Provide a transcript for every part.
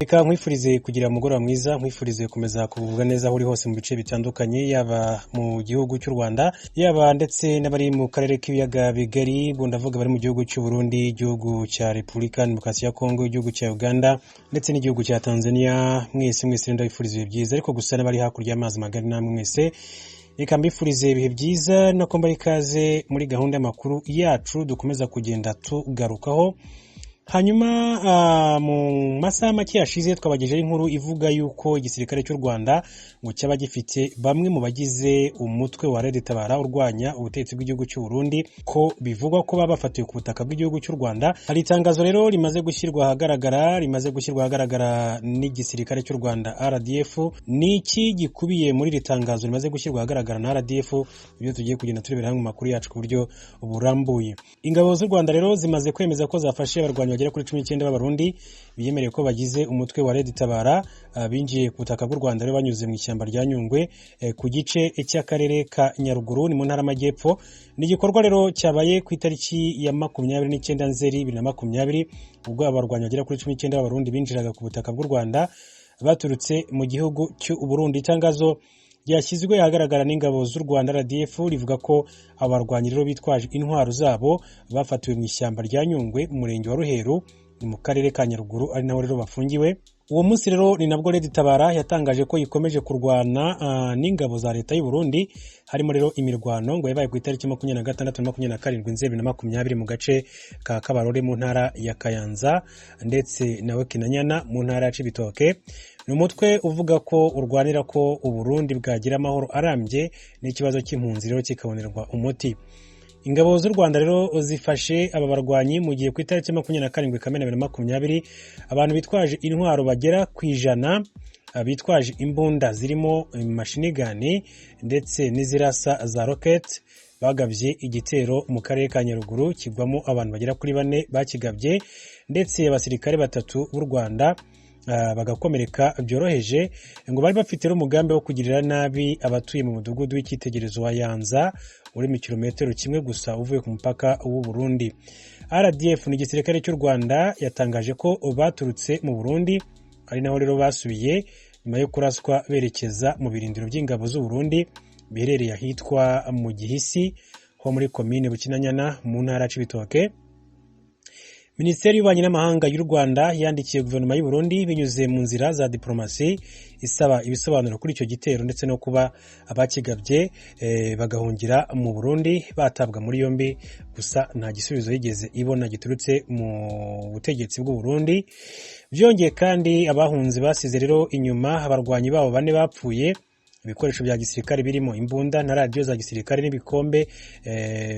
Reka nkwifurize kugira umugoroba mwiza, nkwifurize gukomeza kugubwa neza aho uri hose mu bice bitandukanye, yaba mu gihugu cy'u Rwanda, yaba ndetse n'abari mu karere k'ibiyaga bigari, ubwo ndavuga bari mu gihugu cy'u Burundi, igihugu cya Repubulika Demokarasi ya Kongo, igihugu cya Uganda ndetse n'igihugu cya Tanzania. Mwese mwese ndabifuriza ibihe byiza, ariko gusa n'abari hakurya y'amazi magari namwe mwese reka mbifurize ibihe byiza no kumva ikaze muri gahunda y'amakuru yacu dukomeza kugenda tugarukaho. Hanyuma mu masaha make yashize twabagejeho inkuru ivuga yuko igisirikare cy'u Rwanda ngo cyaba gifite bamwe mu bagize umutwe wa Red Tabara urwanya ubutegetsi bw'igihugu cy'u Burundi, ko bivugwa ko baba bafatiwe ku butaka bw'igihugu cy'u Rwanda. Hari itangazo rero rimaze gushyirwa ahagaragara, rimaze gushyirwa ahagaragara n'igisirikare cy'u Rwanda RDF. Ni iki gikubiye muri iri tangazo rimaze gushyirwa ahagaragara na RDF? Ibyo tugiye kugenda turebera hamwe mu makuru yacu ku buryo burambuye. Ingabo z'u Rwanda rero zimaze kwemeza ko zafashe abarwanyi bagera kuri 19 b'Abarundi biyemereye ko bagize umutwe wa Red Tabara, binjiye ku butaka bw'u Rwanda rero banyuze mu ishyamba rya Nyungwe, ku gice cy'akarere ka Nyaruguru, ni mu ntara y'Amajyepfo. Ni igikorwa rero cyabaye ku itariki ya 29 Nzeri 2020, ubwo abarwanyi bagera kuri 19 b'Abarundi binjiraga ku butaka bw'u Rwanda baturutse mu gihugu cy'u Burundi. Itangazo ryashyizwe ahagaragara n'ingabo z'u Rwanda RDF rivuga ko abarwanyi rero bitwaje intwaro zabo bafatiwe mu ishyamba rya Nyungwe mu murenge wa Ruheru, ni mu karere ka Nyaruguru, ari naho rero bafungiwe. Uwo munsi rero ni nabwo Red Tabara yatangaje ko ikomeje kurwana n'ingabo za leta y'u Burundi, harimo rero imirwano ngo yabaye ku itariki 26 na 27 Nzeri 2020 mu gace ka Kabarore mu ntara ya Kayanza ndetse na Wekinanyana mu ntara ya Cibitoke. Ni umutwe uvuga ko urwanira ko Uburundi bwagira amahoro arambye n'ikibazo cy'impunzi rero kikabonerwa umuti. Ingabo z'u Rwanda rero zifashe aba barwanyi mu gihe ku itariki 27 Kamena 2020 abantu bitwaje intwaro bagera ku 100, bitwaje imbunda zirimo mashinigani ndetse n'izirasa za roketi, bagabye igitero mu karere ka Nyaruguru kigwamo abantu bagera kuri bane bakigabye, ndetse abasirikare batatu b'u Rwanda bagakomereka byoroheje. Ngo bari bafite umugambi wo kugirira nabi abatuye mu mudugudu w'icyitegererezo wa Yanza, uri mu kilometero kimwe gusa uvuye ku mupaka w'u Burundi. RDF ni igisirikare cy'u Rwanda yatangaje ko baturutse mu Burundi, ari naho rero basubiye nyuma yo kuraswa berekeza mu birindiro by'ingabo z'u Burundi biherereye ahitwa mu Gihisi ho muri komine Bukinanyana mu ntara ya Cibitoke. Minisiteri y'Ububanyi n'Amahanga y'u Rwanda yandikiye guverinoma y'u Burundi binyuze mu nzira za diplomasi isaba ibisobanuro kuri icyo gitero, ndetse no kuba abakigabye bagahungira mu Burundi batabwa muri yombi. Gusa nta gisubizo yigeze ibona giturutse mu butegetsi bw'u Burundi. Byongeye kandi, abahunze basize rero inyuma abarwanyi babo bane bapfuye, ibikoresho bya gisirikare birimo imbunda na radiyo za gisirikare n'ibikombe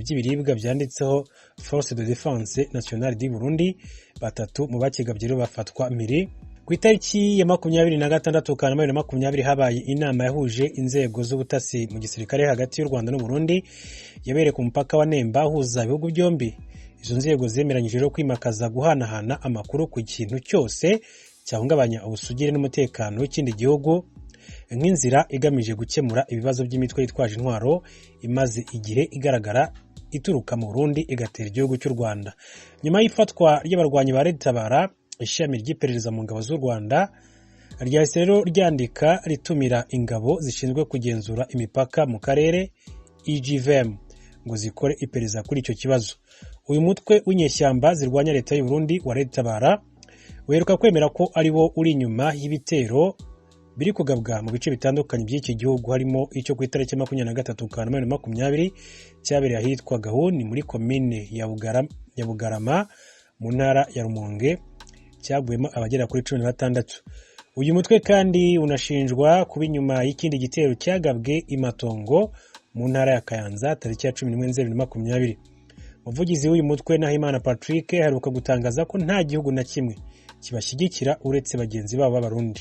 by'ibiribwa byanditseho Force de Defense Nationale du Burundi. Batatu mu bakigabye rero bafatwa mpiri. Ku itariki ya 26 Kanama 2020 habaye inama yahuje inzego z'ubutasi mu gisirikare hagati y'u Rwanda n'u Burundi, yabereye ku mupaka wa Nemba uhuza ibihugu byombi. Izo nzego zemeranyije rero kwimakaza guhanahana amakuru ku kintu cyose cyahungabanya ubusugire n'umutekano w'ikindi gihugu, nk'inzira igamije gukemura ibibazo by'imitwe yitwaje intwaro imaze igihe igaragara ituruka mu Burundi igatera igihugu cy'u Rwanda. Nyuma y'ifatwa ry'abarwanyi ba Red Tabara, ishami ry'iperereza mu ngabo z'u Rwanda ryahise rero ryandika ritumira ingabo zishinzwe kugenzura imipaka mu karere EGVM ngo zikore iperereza kuri icyo kibazo. Uyu mutwe w'inyeshyamba zirwanya leta y'u Burundi wa Red Tabara weruka kwemera ko ari wo uri inyuma y'ibitero biri kugabwa mu bice bitandukanye by'iki gihugu, harimo icyo ku itariki 23 Kanama 2020 cyabereye ahitwa Gahuni muri komine ya Bugarama mu ntara ya Rumonge, cyaguyemo abagera kuri 16. Uyu mutwe kandi unashinjwa kuba inyuma y'ikindi gitero cyagabwe i Matongo mu ntara ya Kayanza tariki ya 11 Nzeri 2020. Umuvugizi w'uyu mutwe, Nahimana Patrick, aheruka gutangaza ko nta gihugu na kimwe kibashyigikira uretse bagenzi babo b'Abarundi.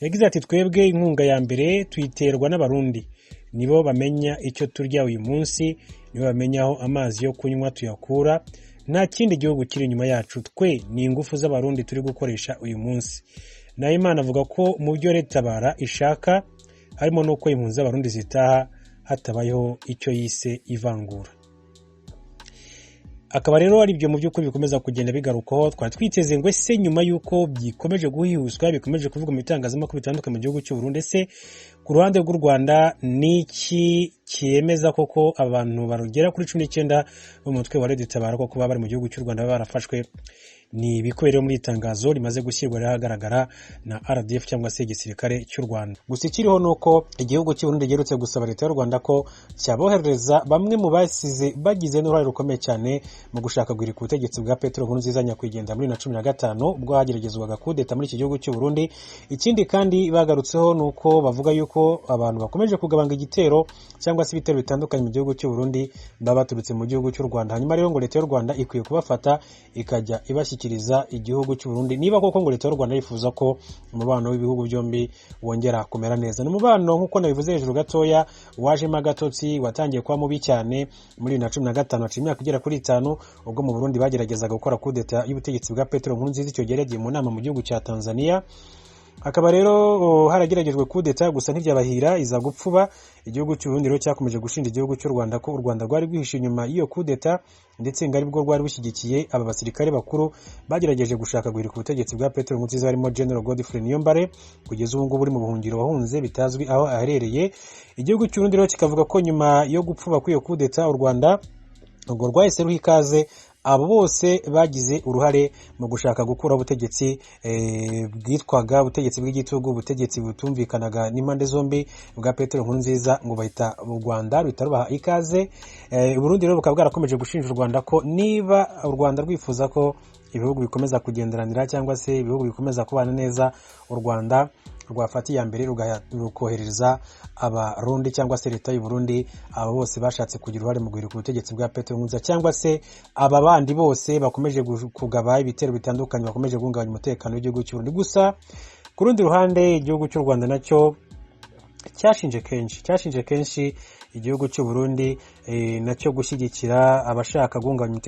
Yagize ati: "Twebwe inkunga ya mbere tuyiterwa n'Abarundi, nibo bamenya icyo turya uyu munsi, nibo bamenya aho amazi yo kunywa tuyakura. Nta kindi gihugu kiri inyuma yacu, twe ni ingufu z'Abarundi turi gukoresha uyu munsi." Nahimana avuga ko mu byo Red Tabara ishaka harimo n'uko impunzi z'Abarundi zitaha hatabayeho icyo yise ivangura. Akaba rero ari ibyo mu by'ukuri bikomeza kugenda bigarukwaho. Twari twiteze ngo ese nyuma y'uko bikomeje guhihuswa, bikomeje kuvugwa mu bitangazamakuru bitandukanye mu gihugu cy'u Burundi, ese ku ruhande rw'u Rwanda ni iki cyemeza koko abantu barugera kuri 19 bo mu mutwe wa Red Tabara koko baba bari mu gihugu cy'u Rwanda, baba barafashwe? Ni ibikubiye rero muri iri tangazo rimaze gushyirwa ahagaragara na RDF cyangwa se igisirikare cy'u Rwanda. Gusa ikiriho ni uko igihugu cy'u Burundi giherutse gusaba leta y'u Rwanda ko cyaboherereza bamwe mu basize bagize n'uruhare rukomeye cyane mu gushaka guhirika ubutegetsi bwa Petero Nkurunziza nyakwigendera muri 2015, ubwo hageragezwaga kudeta muri iki gihugu cy'u Burundi. Ikindi kandi bagarutseho ni uko bavuga yuko abantu bakomeje kugabanga igitero cyangwa se ibitero bitandukanye mu gihugu cy'u Burundi baba baturutse mu gihugu cy'u Rwanda. Hanyuma rero ngo leta y'u Rwanda ikwiye kubafata, ikajya ibashyikiriza igihugu cy'u Burundi, niba koko ngo leta y'u Rwanda yifuza ko umubano w'ibihugu byombi wongera kumera neza. Ni umubano, nk'uko nabivuze hejuru gatoya, wajemo agatotsi, watangiye kuba mubi cyane muri 2015, haciye imyaka igera kuri 5, ubwo mu Burundi bageragezaga gukora kudeta y'ubutegetsi bwa Petero Nkurunziza. Icyo gihe yagiye mu nama mu gihugu cya Tanzania. Hakaba rero harageragejwe kudeta, gusa ntibyabahira, iza gupfuba. Igihugu cy'u Burundi rero cyakomeje gushinja igihugu cy'u Rwanda ko u Rwanda rwari rwihishe inyuma y'iyo kudeta, ndetse ngo aribwo rwari rushyigikiye aba basirikare bakuru bagerageje gushaka guhirika ubutegetsi bwa Petero Nkurunziza, barimo General Godfrey Niyombare, kugeza ubu ngubu uri mu buhungiro, wahunze, bitazwi aho aherereye. Igihugu cy'u Burundi rero kikavuga ko nyuma yo gupfuba kw'iyo kudeta, u Rwanda urwo rwahise ruha ikaze abo bose bagize uruhare mu gushaka gukuraho ubutegetsi bwitwaga ubutegetsi bw'igitugu, ubutegetsi butumvikanaga n'impande zombi bwa Petero Nkurunziza, ngo bahita u Rwanda ruhita rubaha ikaze. Burundi rero bukaba bwarakomeje gushinja u Rwanda ko niba u Rwanda rwifuza ko ibihugu bikomeza kugenderanira cyangwa se ibihugu bikomeza kubana neza, u Rwanda rwafata iya mbere rukohereza Abarundi cyangwa se leta y'u Burundi aba bose bashatse kugira uruhare mu guhirika ubutegetsi bwa Petero Nkurunziza, cyangwa se aba bandi bose bakomeje kugaba ibitero bitandukanye, bakomeje guhungabanya umutekano w'igihugu cy'u Burundi. Gusa ku rundi ruhande, igihugu cy'u Rwanda nacyo cyashinje kenshi igihugu cy'u Burundi nacyo gushyigikira abashaka guhungabanya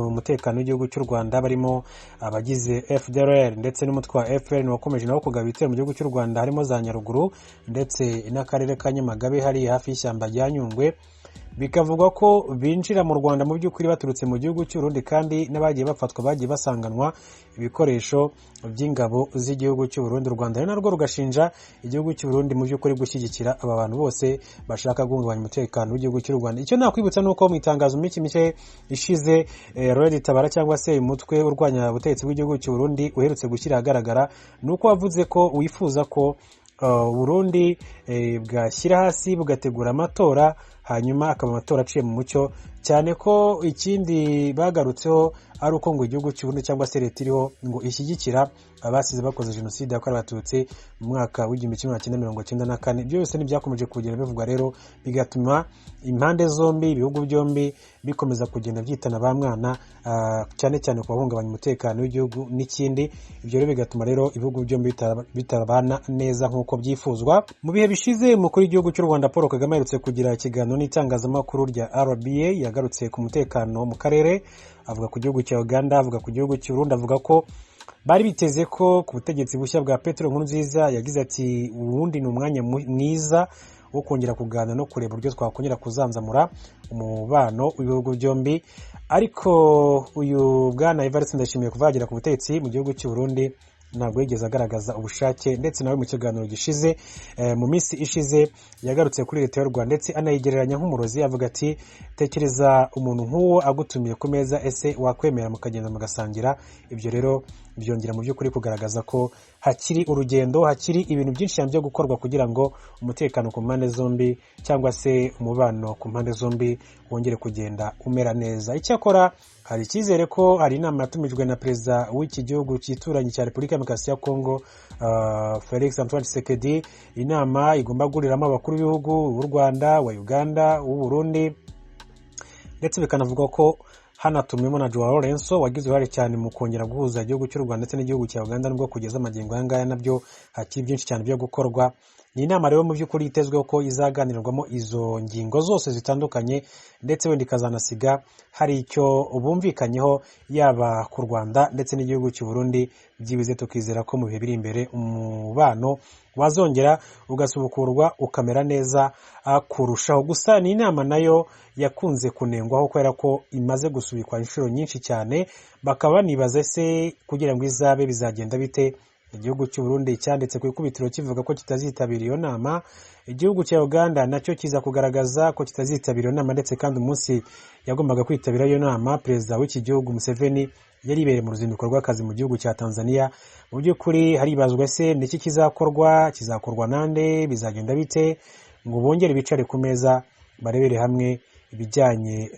umutekano w'igihugu cy'u Rwanda, barimo abagize FDLR ndetse n'umutwe wa FPR wakomeje nawo kugaba ibitero mu gihugu cy'u Rwanda, harimo za Nyaruguru ndetse n'akarere ka Nyamagabe, hari hafi y'ishyamba rya Nyungwe. Bikavugwa ko binjira mu Rwanda mu by'ukuri baturutse mu gihugu cy'u Burundi, kandi n'abagiye bafatwa bagiye basanganwa ibikoresho by'ingabo z'igihugu cy'u Burundi. U Rwanda rero narwo rugashinja igihugu cy'u Burundi mu by'ukuri gushyigikira aba bantu bose bashaka guhungabanya umutekano w'igihugu cy'u Rwanda. Icyo nakwibutsa ni uko mu itangazo mu minsi mike ishize Red Tabara cyangwa se umutwe urwanya ubutegetsi bw'igihugu cy'u Burundi uherutse gushyira ahagaragara, ni uko wavuze ko wifuza ko Burundi bwashyira hasi bugategura amatora, hanyuma akaba amatora aciye mu mucyo cyane. Ko ikindi bagarutseho ari uko ngo igihugu cy'u Burundi cyangwa se leta iriho ngo ishyigikira abasize bakoze jenoside yakorewe Abatutsi mu mwaka w'1994. Byose ntibyakomeje kugenda bivugwa rero, bigatuma impande zombi, ibihugu byombi bikomeza kugenda byitana ba mwana, cyane cyane ku bahungabanya umutekano w'igihugu n'ikindi. Ibyo rero bigatuma rero ibihugu byombi bitabana neza nk'uko byifuzwa. Mu bihe bishize, umukuru w'igihugu cy'u Rwanda Paul Kagame aherutse kugira ikiganiro n'itangazamakuru rya RBA. Yagarutse ku mutekano mu karere, avuga ku gihugu cya Uganda, avuga ku gihugu cy'u Burundi, avuga ko bari biteze ko ku butegetsi bushya bwa Petero Nkurunziza. Yagize ati: "Ubundi ni umwanya mwiza wo kongera kuganira no kureba uburyo twakongera kuzanzamura umubano w'ibihugu byombi." Ariko uyu bwana Evariste Ndayishimiye, kuva yagera ku butegetsi mu gihugu cy'u Burundi, ntabwo yigeze agaragaza ubushake. Ndetse nawe mu kiganiro gishize, mu minsi ishize, yagarutse kuri leta y'u Rwanda, ndetse anayigereranya nk'umurozi, avuga ati: "Tekereza umuntu nk'uwo agutumiye ku meza, ese wakwemera mukagenda mugasangira?" Ibyo rero byongera mu by'ukuri kugaragaza ko hakiri urugendo, hakiri ibintu byinshi cyane byo gukorwa kugira ngo umutekano ku mpande zombi cyangwa se umubano ku mpande zombi wongere kugenda umera neza. Icyakora hari icyizere ko hari inama yatumijwe na perezida w'iki gihugu cyituranyi cya Repubulika ya Demokarasi ya Kongo, Felix Antoine Tshisekedi, inama igomba guhuriramo abakuru b'ibihugu w'u Rwanda, wa Uganda, w'u Burundi, ndetse bikanavugwa ko hanatumiwemo na Joao Lourenço wagize uruhare cyane mu kongera guhuza igihugu cy'u Rwanda ndetse n'igihugu cya Uganda, nubwo kugeza amagingo aya ngaya nabyo hakiri byinshi cyane byo gukorwa. Ni Ni inama rero mu by'ukuri itezweho ko izaganirwamo izo ngingo zose zitandukanye, ndetse wenda ikazanasiga hari icyo bumvikanyeho yaba ku Rwanda ndetse n'igihugu cy'u Burundi. Byibuze tukizera ko mu bihe biri imbere umubano wazongera ugasubukurwa ukamera neza kurushaho. Gusa ni inama nayo yakunze kunengwaho kubera ko imaze gusubikwa inshuro nyinshi cyane, bakaba banibaza ese kugira ngo izabe bizagenda bite. Igihugu cy'u Burundi cyanditse ku ikubitiro kivuga ko kitazitabira iyo nama. Igihugu cya Uganda nacyo kiza kugaragaza ko kitazitabira iyo nama, ndetse kandi umunsi yagombaga kwitabira iyo nama perezida w'iki gihugu Museveni yari ibereye mu ruzinduko rw'akazi mu gihugu cya Tanzania. Mu by'ukuri haribazwa ese niki kizakorwa, kizakorwa nande, bizagenda bite ngo bongere bicare ku meza barebere hamwe ibijyanye.